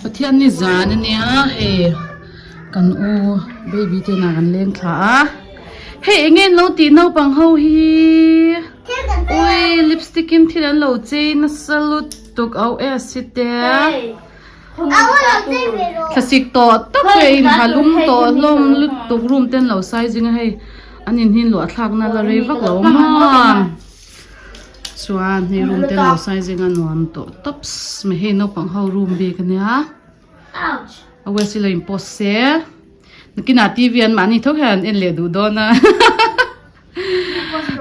Pathian ni zan ania hei kan u baby te inah kan leng thla a hei eng nge an lo tih naupang ho hi ui lipstick in thil an lo chei nasa lutuk au es hi te thlasik tawh tak a inha lum tawh hlawm lutuk room te an lo sai zing a hei an inhin luah thlak na la rei vak lo maw. Chuan hei room te lo sai zinga nuam tawh tawps mai hei naupang ho room bik ania a west hi lo in post se nakinah T V an mahni tho hian an en leh duh dawn a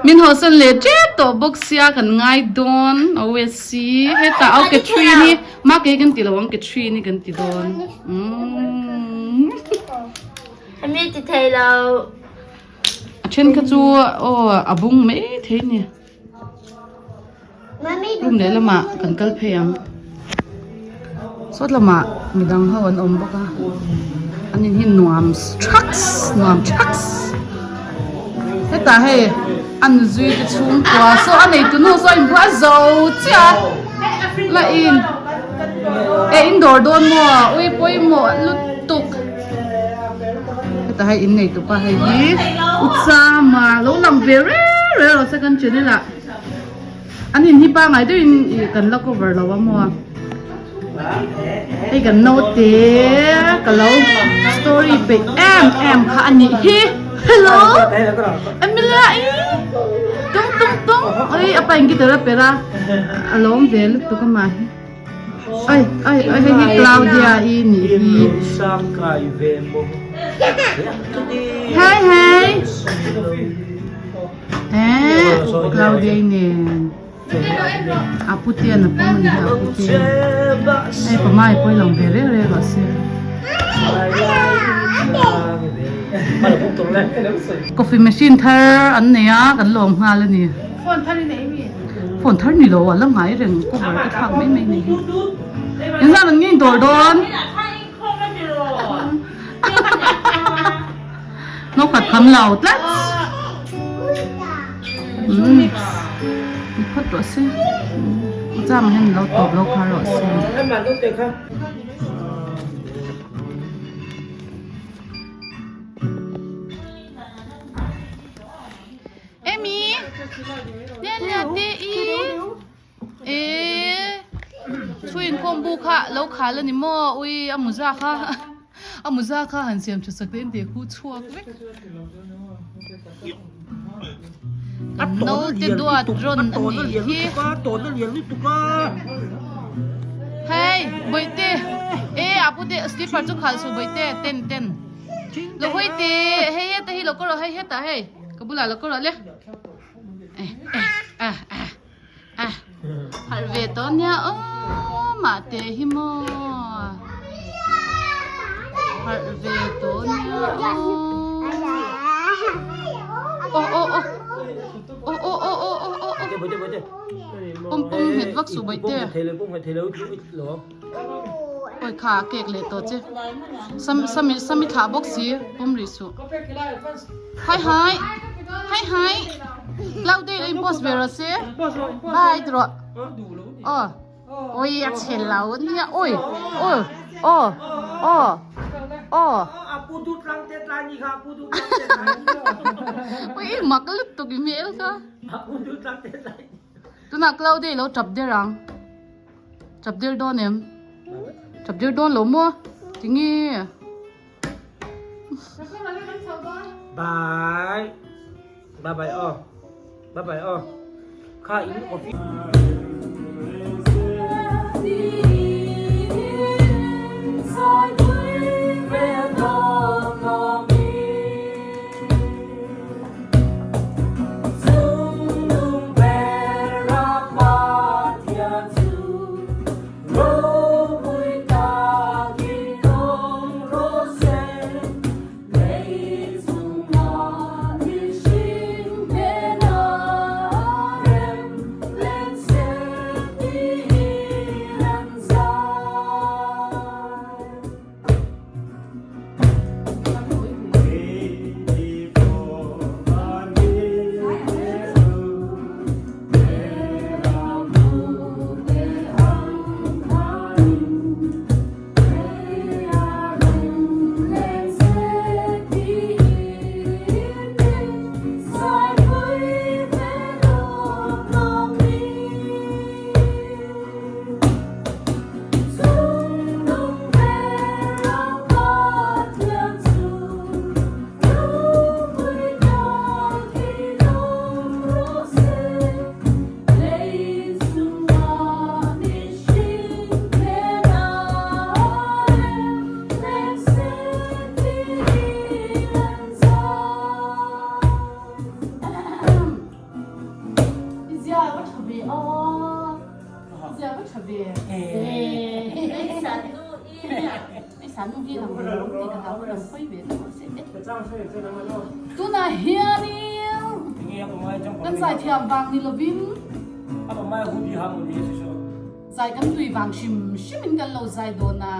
min hawhsan leh tep tawh bawk sia kan ngai dawn a west hi hetah au Catherine hi mah kei kan ti lo ang Catherine hi kan ti dawn umm. Mi ti thei lo. A then kha chu aw a bung mai thei ni. Room leh lamah kan kal phei ang. Sawt lamah midang ho an awm bawk a. An in hi nuam thaks nuam thaks. Hetah hei a nuzui te chhungkua saw a neitu nu saw a inbuah zo chiah a. La in e in dawr dawn maw ui pawimawh lutuk. Heta hei in nei tupa hei hi u chama lo lang ve reu reu lo second channel ah an in hi pangai deuhin ih kan la cover lo a maw hei kan naute ka lo story peih em em kha a nih hi hello Emilia i tung tung tung ui a pa in guitar a perh a a lawm ve lutuk amah hi. Ai ai ai hei hi Claudia i nih hi. Hei hei. Eh Claudia i nen. A putian a pawm a ni hi a putian. Hei pamai pawh i lang ve reng reng rawh se. Coffee machine thar an nei a kan lawm nghal a ni. Phone thar i nei mi? Phone thar ni lo a la ngai reng cover te thlak mai mai ni hi. Engzah an ngei dawr dawn? No khat kham lo tlat. Umm ni phawt rawh se. U chang hian lo tawp lo khar rawh se. Amy Nene te i e thu inkhawm bu kha lo khal ani maw ui a muza kha a muza kha han siam tha sak te in tih khu chhuak vek kan naute duat rawn a nih hi hei bawihte e a pute slipper chu khal suh bawihte ten ten lo hawi teh hei heta hi lo kawr rawh hei hetah hei. Ka bulah lo kawr rawh le. Eh eh ah ah ah. Harh ve tawh nia aw mahte hi maw. Harh ve tawh nia aw. Aw aw aw. Aw aw aw aw aw aw. Pum pum nghet vak su baih te. Awi kha a kek leh tawh che. Sam sami sami thlah bawk si pawm rih suh. Hai hai hai hai Cloud day lo in post ve rawh se. Bye ti rawh. Aw oi a chhe lo nia oi oi aw aw aw. Ui mak lutuk i hmel kha. Tunah Cloud day lo tap der ang. Chap dir dawn em? Chap dir dawn lo maw? Tinge? Bye. Bye bye aw. Bye bye aw. Kha in coffee. Sanu hi lang ve lo tih ka hlau a lang hawi ve ta rawh se. Tunah hianin kan zaithiam vang ni lovin zai kan tui vang hrim hrimin kan lo zai dawn a.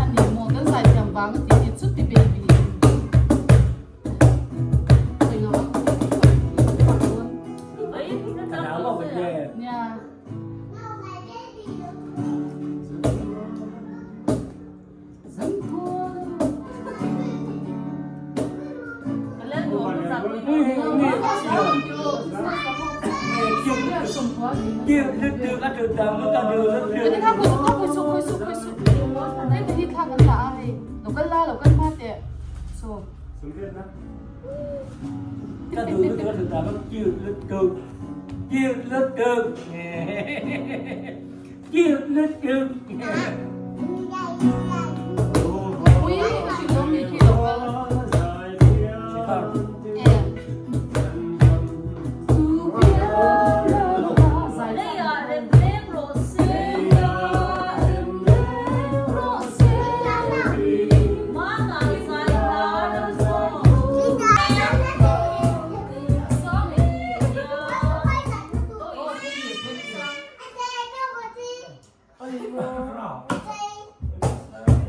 A ni maw kan zaithiam vang a tih hi chuti baby.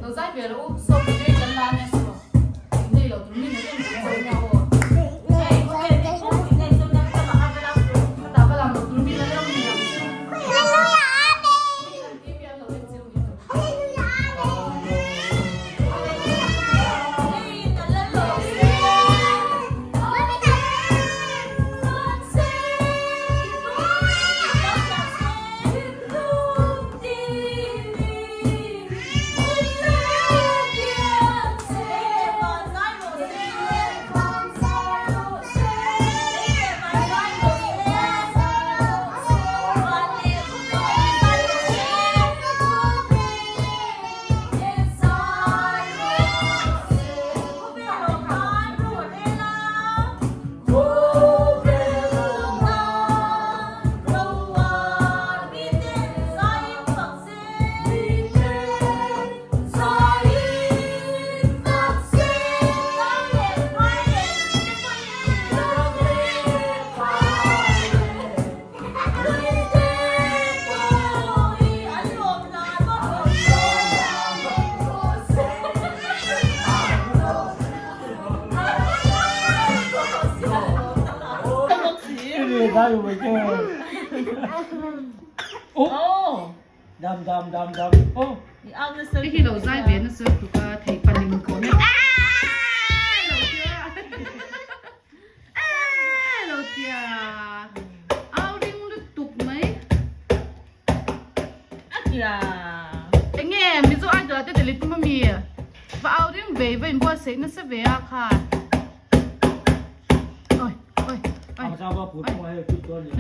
Lo zai ve rawh u, saw ti rei kan la ania saw nei lo tur mi nei em em chu nia aw. Ka va lang lo tur mi la leuh mi ang chu. Mi kan TV an lo en chiu ni chu. Hei hi lo zai ve nasa tuk a theih panin ka awm e. Aaa lo tia au ring lutuk mai. Enge Mizo Idol ah te tel i tum ami? Va au ring ve va inbuatsaih nasa ve a kha. Oi oi oi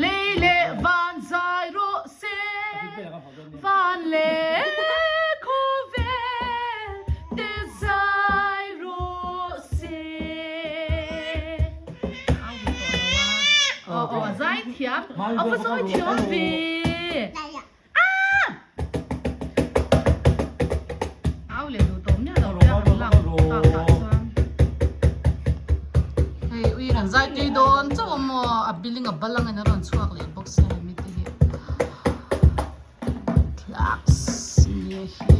Lei leh van zai rawh se Van leh khawvel te zai rawh se. Au ve tawh lo a. Aw aw a zai thiam a va zawi thiam ve. Au leh duh tawh miah lo tia han lang tak ah chuan hei ui han zai tui dawn chauh a maw a building a bal angin a rawn chhuak leh bawk sia hemi te hi thlaks nge hi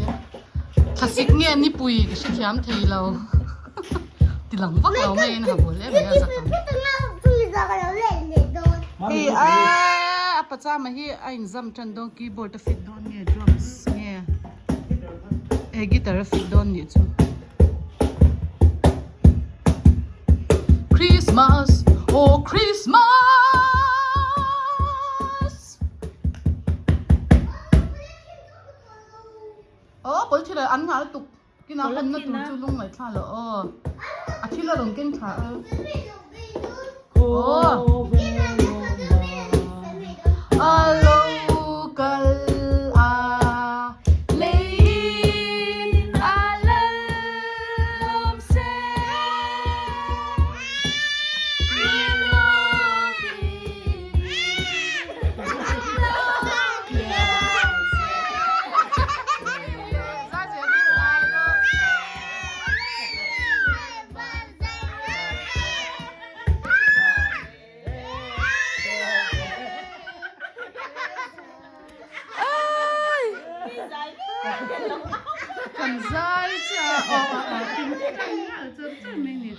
thlasik nge nipui ka hrethiam thei lo ti lang vak lo mai in ha bul em mai a zak ang. Hei a pachama hi a inzam tan dawn keyboard a fit dawn nge drums nge eh guitar a fit dawn nih chu Christmas oh Christmas aw pawlthil an nghal tuk. Kina hawnna tur chu lung ngaihthla lo aw. A thil a rawn keng thla a. Aw. A lo kal a leiin a lalawm se. Kan zai chiah a aw aw aw ping ping nghal char char mai ni.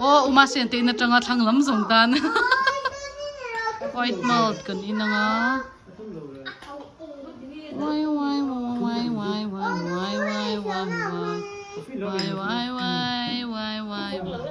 Aw uma sian te in atanga thlang lam zawng tan white malt kan in anga wai wai wai wai wai wai wai wai wai wai wai wai wai wai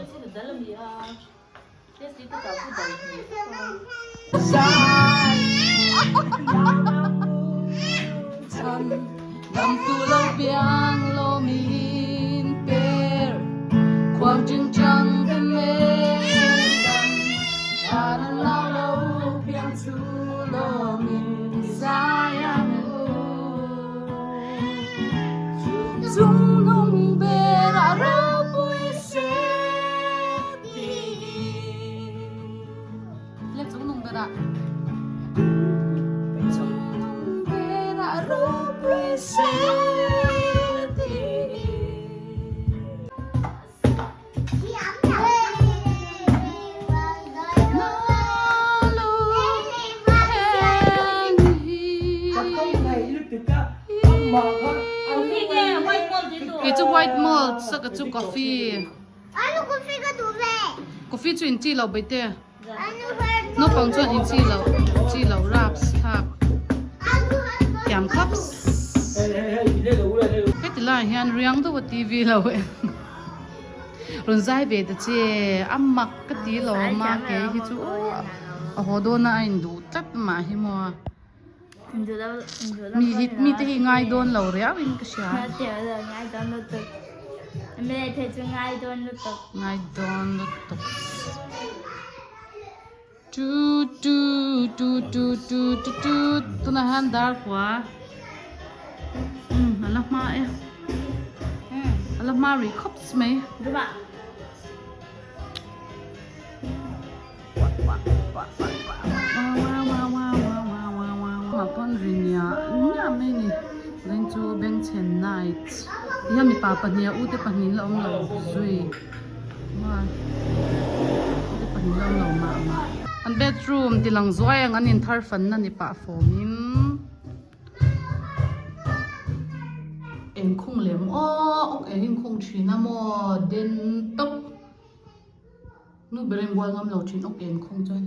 Kei chu white malt saka chu coffee. Coffee chu in chi lo baite. Naupang chuan in chi lo chi lo raps thlak thiam khaps. Heti laiah hian riang deuh a TV lo en rawn zai ve ta che a mak ka ti lo a kei hi chu a haw dawn a a induh tlat mah hi maw. Mi hi mi te hi ngai dawn lo riau in ka hria. Ngai dawn lutuk. Ngai dawn lutuk. Ngai dawn lutuk. Tu tu tu tu tu tu tu tunah hian dar kua a la hma e. A la hma rih khawp mai. Hian mipa pahnih a ute pahnih la awm lo zui ute pahnih la awm lo mah mah an bedroom ti lang zuai ang an in thar fan na ni pah fawm in engkhung lem aw awk eng inkhung thin a maw den tawp. Nu ber in bual ngam lo thin awk en khawng chuan.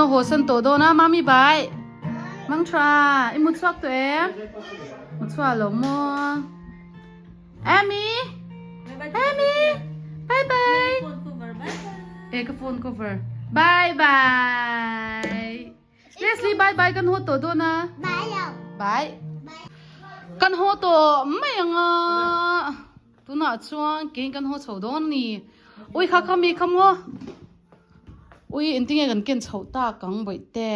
lo haw san tawh dawn a mami bai mang tha i mu chhuak tawh em mu chhuah lo maw Amy Amy bye bye e ka phone cover bye bye Leslie bye bye kan haw tawh dawn a bye kan haw tawh mai ang a tunah chuan keiin kan haw chho dawn a ni ui kha kha mi kha maw ui engtin nge kan ken chhoh tak ang bawihte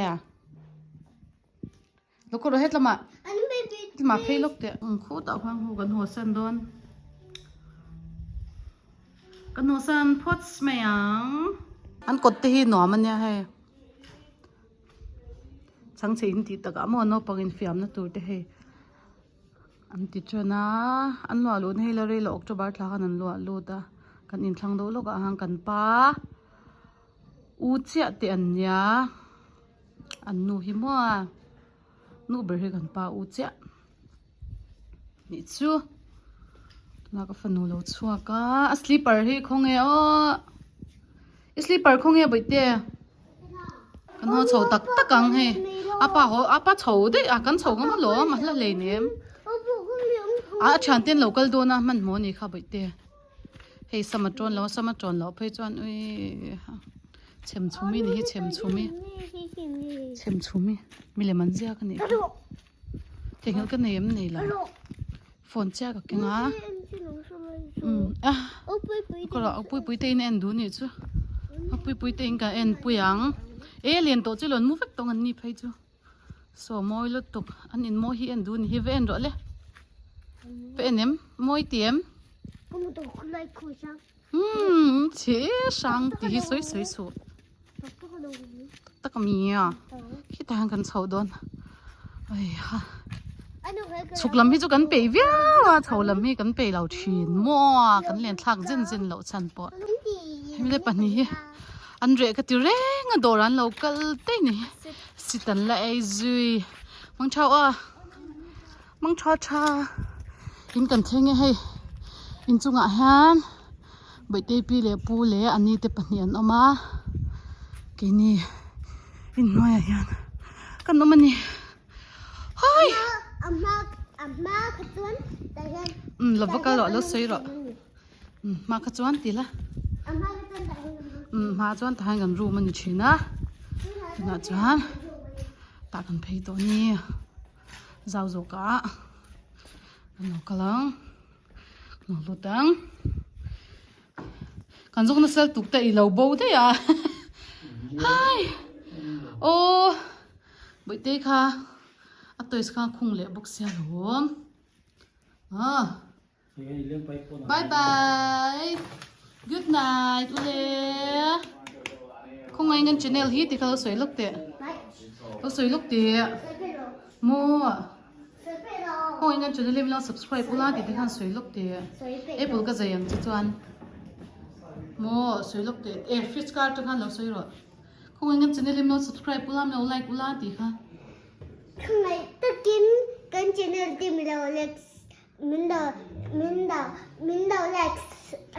lawk rawh hetlamah hetlamah phei lawk teh ang khutah khan hu kan haw san dawn kan haw san phawt mai ang an kawt te hi nuam a nia hei. Chhangchhe in tih takah maw naupang infiamna tur te hei an ti tan a an luah luhna hi la rei loh October thla khan an luah lut a kan inthlang deuh lawk ah khan kan pa u chiah te an nia an nu hi maw nu ber hi kan pa u chiah nih chu tunah ka fanu lo chhuak a a slipper hi khawnge aw i slipper khawnge bawihte. Kan haw chho tak tak ang hei a pa haw a pa chho daih a kan chho ngam alawm a hla hleinem a thian te an lo kal dawn a hmanhmawh a nih kha bawihte hei sama tawn lo sama tawn loh phei chuan ui chhem chhumi ni hi chhem chhumi chhem chhumi milem an ziak a nih kha theihnghilh ka nei em nei lo phone chiah ka keng a umm a kawrah a pui pui te in a en duh nih chu a pui pui te in ka en pui ang e lian tawh chu lawn mu vek tawng an ni phei chu saw mawi lutuk an in mawi hi en duh ni hi va en rawh le va en em mawi ti em umm chhe hrang tih hi sawi sawi suh tak tak a mi a khitah hian kan chhoh dawn heiha chhuk lam hi chu kan peih viau a chho lam hi kan peih lo thin maw kan len thlak zen zen loh chhan pawh hemi le pahnih hi an reh ka ti reng a dawr an lo kal daih ni sit an la ei zui mang thau a mang tha tha in kan thleng e hei inchungah hian. Bawihtei pi leh pu leh a ni te pahnih an awm a keini inhnuaiah hian kan awm a ni hai umm lova kal rawh lo sawi rawh umm hma kha chuan ti la umm hma chuan tah hian kan room a ni thin a tunah chuan tah kan phei tawh a ni zau zawkah kan lo kal ang. Lo lut ang. Kan zawk nasa tuk te i lo bo daih a. Hai. Aw. Bawihte kha a toys kha khung leh bawk sia lo. Ah. Bye bye. Good night ule. Khawngaih ngan channel hi ti kha lo sawi lawk teh. Lo sawi lawk teh. Maw. Khawngaih ngan channel hi min lo subscribe ula tih te khan sawi lawk teh. Apple ka zai ang che chuan. Maw sawi lawk teh. E fridge car te khan lo sawi rawh. Khawngaih ngan channel hi min lo subscribe ula min lo like ula tih kha. Khawngaih takin kan channel te min lo like min lo min lo min lo like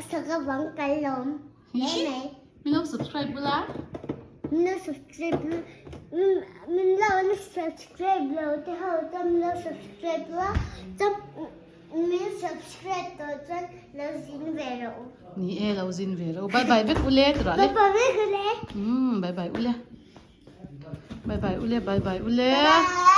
sak avang kan lawm hle mai. Min lo subscribe ula. Min lo subscribe min lo subscribe lo te ho chuan min lo subscribe ula chuan min subscribe tawh chuan lo zin ve rawh u. Ni e lo zin ve rawh u. Bye bye vek ule ti rawh le. Bye bye vek ule. Umm bye bye ule. Bye bye ule bye bye ule. Bye bye.